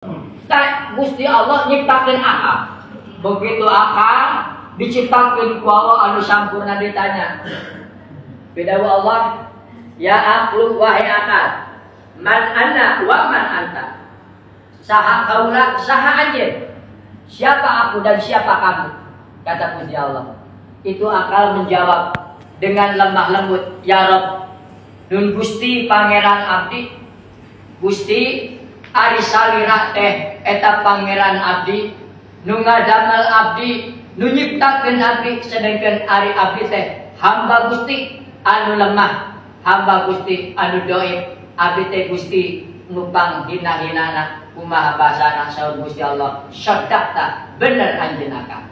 Tak Gusti Allah nyiptakeun akal. Begitu akal diciptakeun ku Allah anu sampurna ditanya. Beda Allah, ya aqlu wahai akal, man ana wa man anta. Saha kaula, saha anjeun. Siapa aku dan siapa kamu? Kata Gusti Allah. Itu akal menjawab dengan lemah lembut, ya Rob, nun Gusti Pangeran abdi, Gusti ari salira teh eta Pangeran abdi, nu ngadamel abdi, nu nyiptakeun abdi, sedengkeun ari abdi teh hamba Gusti anu lemah, hamba Gusti anu doib, abdi teh Gusti nu panghina-hinana. Kumaha bahasana saur Gusti Allah, sadaqta, bener anjeun akal.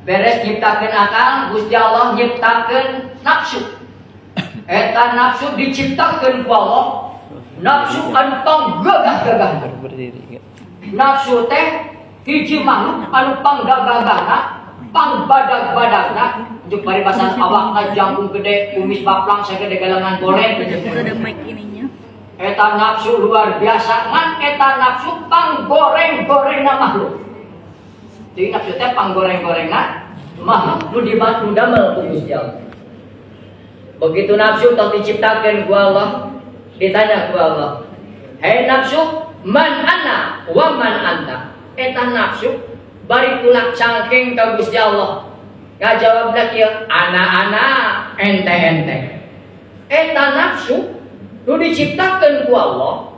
Beres nyiptakeun akal, Gusti Allah nyiptakeun nafsu. Eta nafsu diciptakeun ku Allah, nafsu anu panggagah-gagah. Nafsu teh hiji makhluk anu panggagah-gagahna, pangbadag-badagna, untuk paribasan awakna jangkung gede, kumis baplang sagede galengan bolen. Ada mic ininya. Eta nafsu luar biasa, ngan eta nafsu panggoreng-gorengna makhluk. Jadi nafsu teh panggoreng-gorengna makhluk nu dibantu damel ku Gusti Allah. Begitu nafsu tos diciptakeun ku Allah, ditanya ku Allah, "Hei nafsu, man ana wa man anta?" Eta nafsu bari kulak cangkeng ka Gusti Allah. Ngajawabna kieu, "Ana-ana, ente-ente." Eta nafsu nu diciptakeun ku Allah,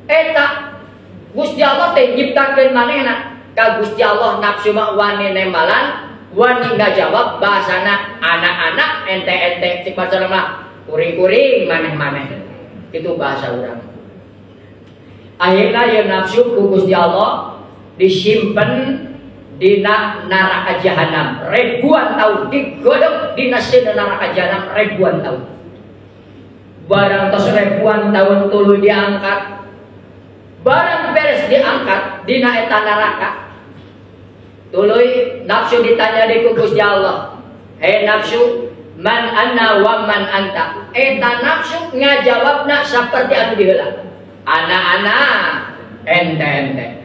eta Gusti Allah teh nyiptakeun manehna. Ka Gusti Allah nafsu mah wani nembalan, wani ngajawab bahasana anak-anak, ente-ente, cek bahasa mah kuring-kuring, maneh-maneh. Itu bahasa urang. Akhirna ieu nafsu ku Gusti Allah disimpen dina neraka jahanam ribuan tahun, digodok dina seuneu neraka jahanam ribuan tahun. Barang tos ribuan tahun tuluy diangkat, barang beres diangkat dina eta neraka, tuluy nafsu ditanya di ku Gusti Allah, "Hei nafsu, man ana wa man anta?" Eta nafsu ngajawabna saperti anu diheula, "Ana-ana, ente-ente,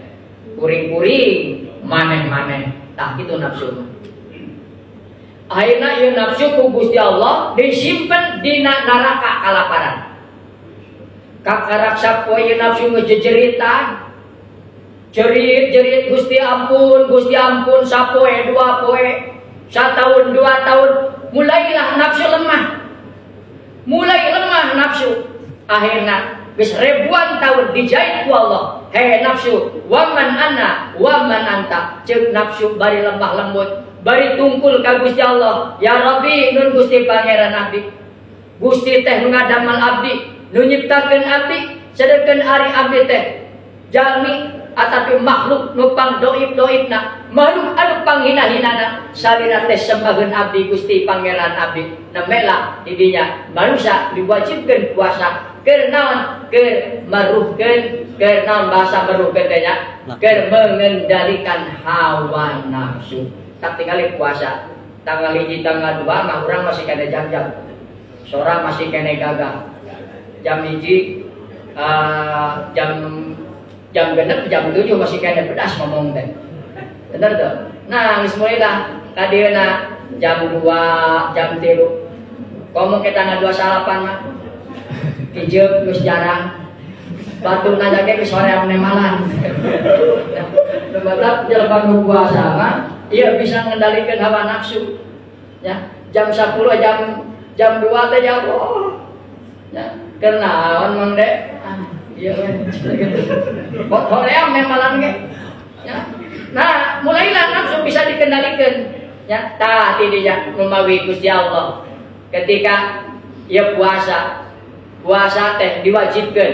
kuring-kuring, maneh-maneh." Tah kitu nafsu. Akhirna ieu nafsu ku Gusti Allah disimpen dina neraka kalaparan. Kakarak sapoe ieu nafsu ngejejeritan, jerit-jerit Gusti ampun, Gusti ampun, sapoe dua poe, satahun dua tahun, mulailah nafsu lemah. Mulai lemah nafsu. Akhirna geus ribuan tahun dijahit ku Allah. Hei nafsu, wa man ana wa man anta. Ceuk nafsu bari lemah lembut, bari tungkul ka Gusti Allah. Ya Rabbi, nun Gusti Pangeran abdi. Gusti teh nu ngadamel abdi, nu nyiptakeun abdi, sedengkeun ari abdi teh jalmi atapi makhluk nu pangdoib-doibna, makhluk anu panghina-hinana, salira teh sembaheun abdi Gusti Pangeran abdi. Nemela di dinya manusia diwajibkeun puasa keur naon? Keur meruhkeun, keur naon bahasa meruhkeun teh nya? Keur mengendalikan hawa nafsu. Tak tinggali puasa tanggal 1 tanggal 2 mah urang masih kena jam-jam, sora masih kena gagah, jam 1 jam 6 jam 7 masih kena pedas ngomong teh, bener tuh. Nah geus mulailah kadieuna jam 2 jam 3 ngomong ke tanggal 2 salapan mah kijeup geus jarang, batur nanya ge geus hoream nemalan. Tetap jelema nu puasa mah iya bisa mengendalikan hawa nafsu. Ya, jam 10 jam 2 teh ya Allah. Ya, keur naon mang dek? Ah, iya we. Kok hoream nemalan ge. Ya. Nah, mulailah nafsu bisa dikendalikan. Ya, tah ti dinya numawi Gusti Allah. Ketika ieu puasa, puasa teh diwajibkeun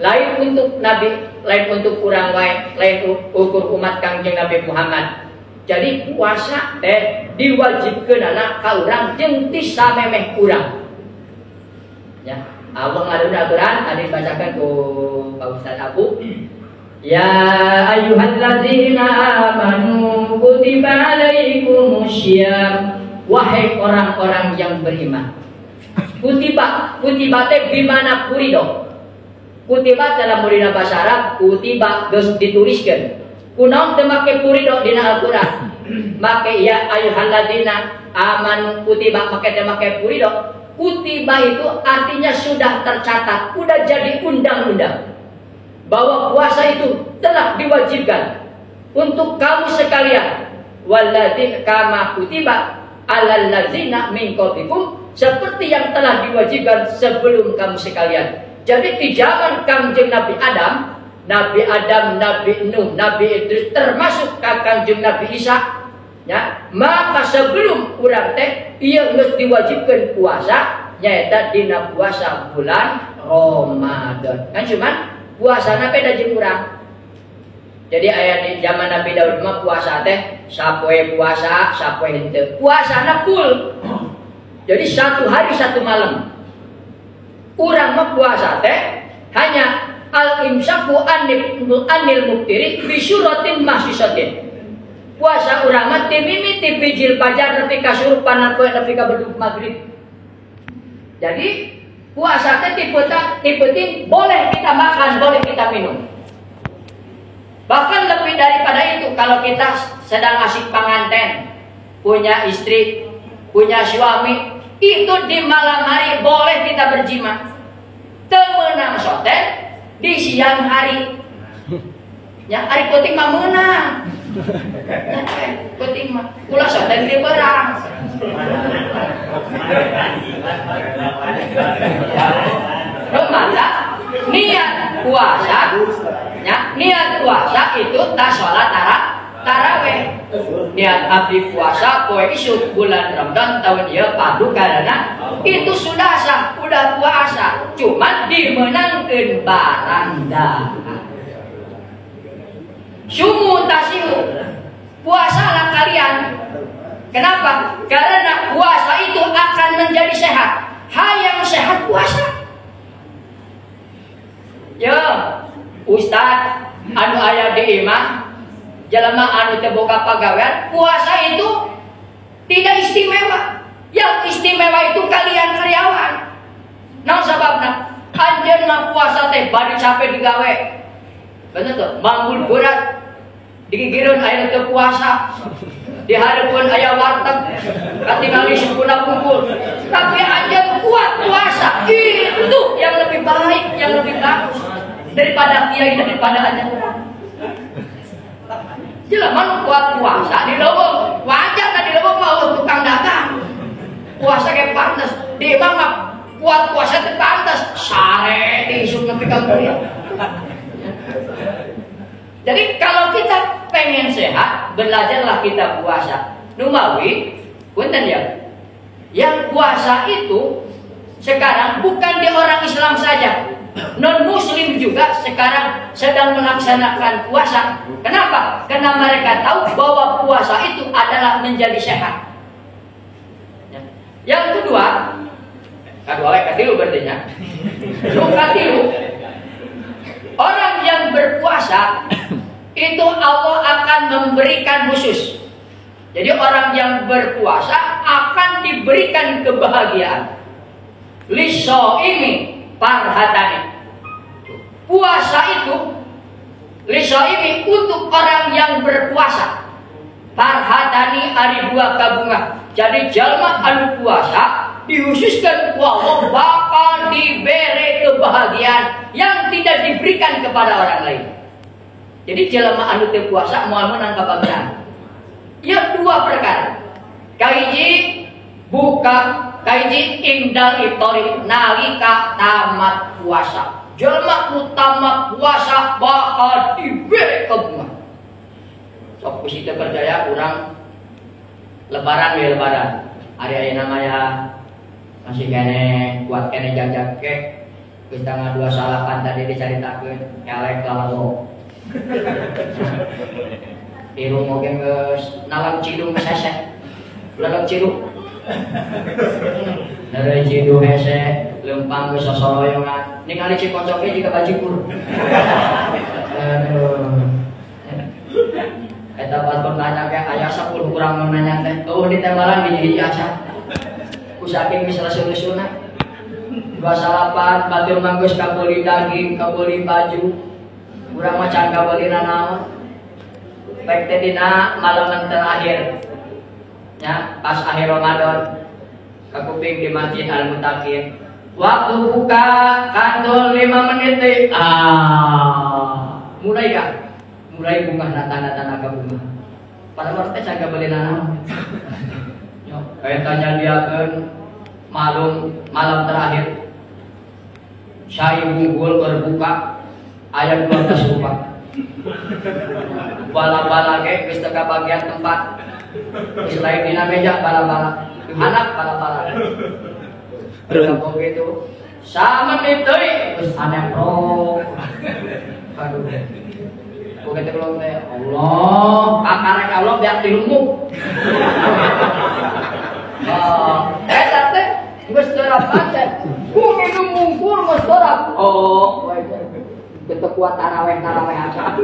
lain untuk nabi, lain untuk urang wae, lain ukur umat Kangjeng Nabi Muhammad. Jadi puasa teh diwajibkeun anak ka urang jeung ti samemeh urang. Ya, Allah ngadon aturan tadi dibacakan ku Pak Ustaz Abu. Ya ayyuhallazina amanu kutiba alaikumusiyam, wahai orang-orang yang beriman. Kutiba, kutiba teh bimana purido. Kutiba dalam murina bahasa Arab, kutiba geus dituliskeun. Kunaon teu make furido dina Al-Qur'an? Make ya ayyuhalladzina amanu kutiba, make teu make furido. Kutiba itu artinya sudah tercatat, udah jadi undang-undang. Bahwa puasa itu telah diwajibkan untuk kamu sekalian. Walladzina kama kutiba alal ladzina min qablikum, seperti yang telah diwajibkan sebelum kamu sekalian. Jadi di zaman Kangjeng Nabi Adam, Nabi Nuh, Nabi Idris, termasuk Kangjeng Nabi Isa, ya, maka sebelum urang teh ieu geus diwajibkeun puasa, nyaeta dina puasa bulan Ramadan. Kan cuman puasana beda jeung urang. Jadi aya di zaman Nabi Daud mah puasa teh sapoe puasa, sapoe henteu. Puasana full. Jadi satu hari satu malam. Urang mah puasa teh hanya al-imsaku anil muftiri bi syuratin mahsusatin. Puasa urang mah ti mimiti bijil fajar nepi ka surupan poe nepi ka bedug maghrib. Jadi puasa teh tipe boleh kita makan, boleh kita minum. Bahkan lebih daripada itu, kalau kita sedang asik pengantin, punya istri, punya suami, itu di malam hari boleh kita berjima. Temenang soten di siang hari. Ya, hari penting mah menang. Ya, penting mah ulah soten di berang. Maka niat puasa, ya, niat puasa itu tak sholat taraweh. Niat abdi puasa poe isuk bulan Ramadan tahun ieu padu karena itu sudah sah, udah puasa, cuman dimenangkeun barang dahar. Sumu tasihu, puasalah kalian. Kenapa? Karena puasa itu akan menjadi sehat. Hayang sehat puasa. Ya, ustad anu aya di imah, jelema anu teu boga pagawean, puasa itu tidak istimewa. Yang istimewa itu kalian karyawan. Naon sababna? Anjeunna puasa teh bari capek digawe. Bener tuh, manggul berat digigireun aya teu puasa. Di hareupeun aya warteg, katingali sukuna pungkul. Tapi anjeun kuat puasa, itu yang lebih baik, yang lebih bagus daripada kiai, daripada anjeun. Jelema nu kuat puasa di leuweung, wajar da di leuweung mah tukang dagang. Puasa ge pantes, di imah mah kuat puasa teh pantes, sare di isuk nepi ka kuliah. Jadi kalau kita pengen sehat, belajarlah kita puasa. Numawi, punten ya. Yang puasa itu sekarang bukan di orang Islam saja. Non muslim juga sekarang sedang melaksanakan puasa. Kenapa? Karena mereka tahu bahwa puasa itu adalah menjadi sehat. Yang kedua, kedua katilu berarti ya. Katilu, orang yang berpuasa itu Allah akan memberikan khusus. Jadi orang yang berpuasa akan diberikan kebahagiaan. Liso ini parhatani. Puasa itu liso ini untuk orang yang berpuasa. Parhatani ari dua kabunga. Jadi jalma anu puasa dihususkan Allah bakal diberi kebahagiaan yang tidak diberikan kepada orang lain. Jadi jelema anu teu puasa moal meunang kabagjaan. Ya dua perkara. Kahiji buka, kahiji indal iftori nalika tamat puasa. Jelema nu tamat puasa bakal diberi kebahagiaan. Sok ku teu percaya urang lebaran we lebaran. Ari ayeuna mah ya masih kene kuat kene jagjag ke. Geus tanggal 29 tadi dicaritakeun kelek lalawo. Irung oge geus nalang cidung hese. Nalang cidung. Dari cidung hese, lempang geus sosoroyongan. Ningali cikocoke jiga bajigur. Aduh. Eta batur nanya ke aya 10 urang nu nanya teh. Eueuh ditembalan hiji-hiji acan. Ku saking geus lesu-lesuna. 28 batur mah geus kabeuli daging, kabeuli baju. Urang mah can kabeuli nanaon. Baik teh dina malam terakhir. Ya, pas akhir Ramadan kakuping di Masjid Al Muttaqin. Waktu buka kantor 5 menit deh. Ah, mulai kah? Mulai bunga tanda-tanda ka bunga. Padahal teh can kabeuli nanaon. Yo, eta nyadiakeun malum malam terakhir. Saya unggul berbuka ayat 12 rupa. Bala-bala ge geus teu kabagian tempat. Selain dina meja bala-bala, anak bala-bala. Begitu. Samenit deui geus anemprok. Aduh. Begitu kalau teh Allah, kakarek Allah biar dilumuk. Oh, eta teh geus terap teh. Ku minum mungkur geus terap. Oh, teu kuat taraweh-taraweh aja.